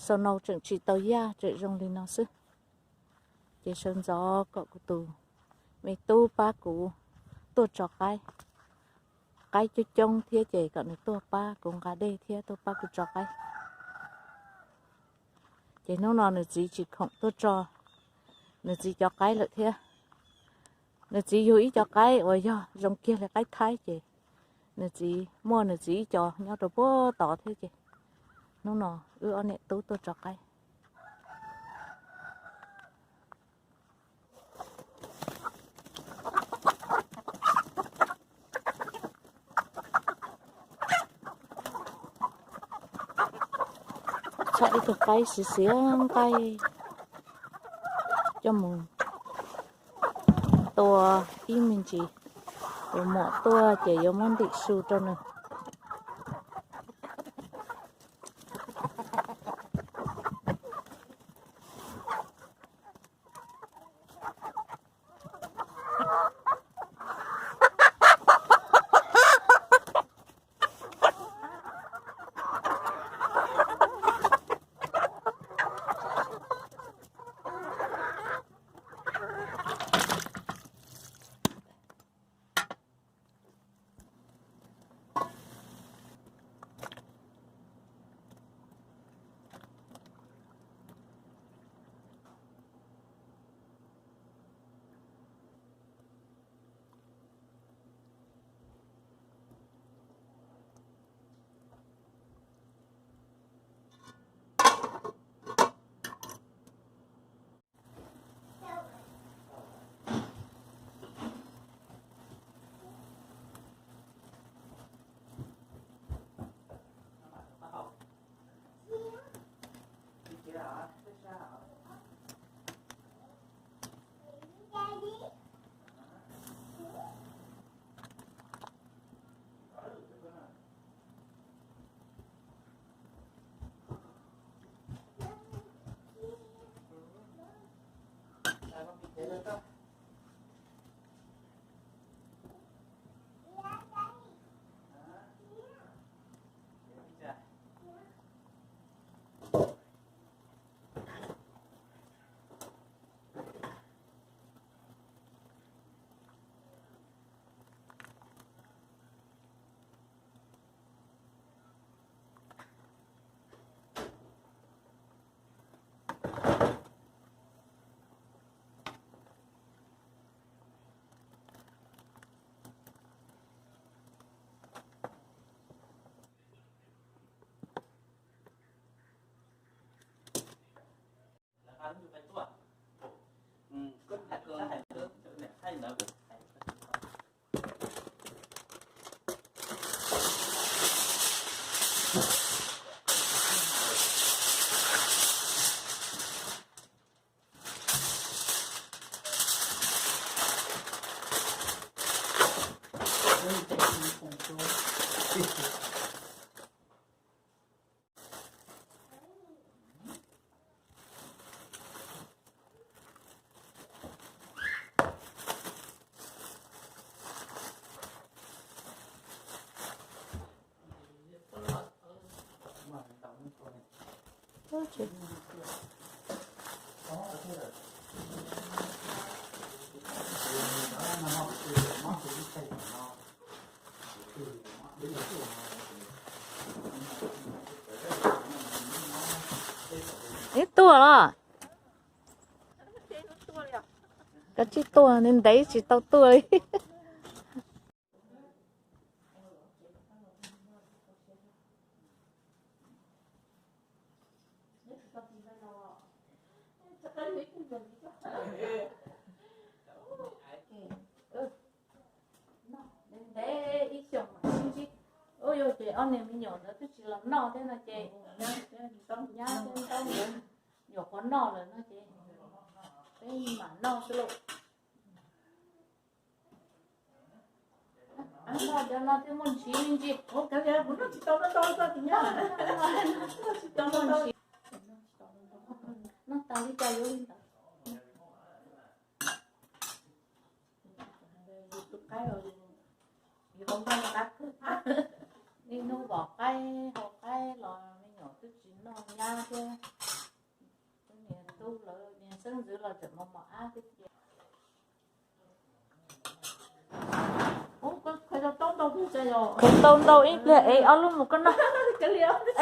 Snow tseem tsis tau yaj, tseem zoo li no xwb. Ces sawv ntxov kom kuv tus me tub pab kuv tuaj tso qaib. Qaib coob coob thiab ces kom nws tuaj pab kuv nqa dej thiab tuaj pab kuv tso qaib. Ces hnub no nws txiv tsis khoom tuaj tso nws txiv cov qaib lawm thiab. Nws txiv yug ib co qaib uas yog zoo kiag li qaib thaib ces nws txiv muaj nws txiv ib co nyob rau puag tod thiab ces hnub no wb ob niam tub tuaj tso qaib. Txhom ib tug qaib xiav xiav nqaij coj mus tua ib me ntsis, tus muam tuaj ces yuav muab ntim su rau nws. Ib tuaj los? Koj tsis tuaj, ntev tsis tau tuaj li. Ntev ib xyoos mam sib ntsib. Ua yog ces ob niag me nyuam ntawd twb tsis los noj thiab no ces nyab thiab ntaub ntawd nyuam qhuav noj lawm no ces peb mam noj xwb lauj. Noj cov no thiaj muaj ntsis me ntsis. Noj tas li cas yuav li ntawd. Ib hnub vom qaib hau qaib los me nyuam twb tsis Noj nyab thiab, niam tub lawv niag xeeb ntxwv los tseem mos mos ab thiab tias. Ub, khaws tau ntau ib pliag es ob lub mus koj noj.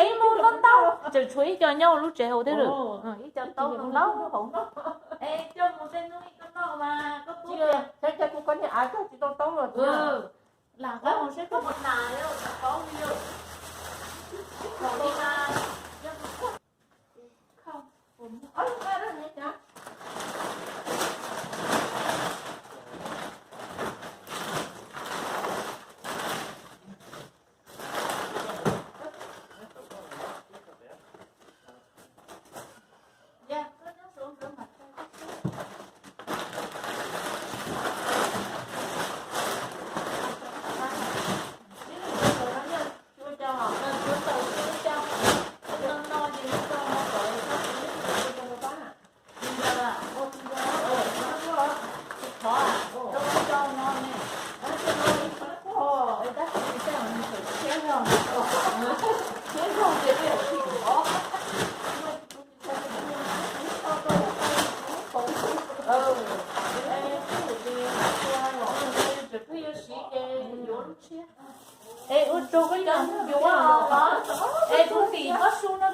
Es mus ntau ntau, tseem tshuav ib co nyob lub tsev hauv thiab lawm. Ib co tau ntau ntau hauv. Es coj mus tej hnub ib koj noj mas koj pub tias, saib cas kuv koj niag av cog tsis tau taub los. Lam nqa mus saib koj mus nas paub li. Thaum li mas yog Es ua rau koj cov yuav os. Es tus tim pob su no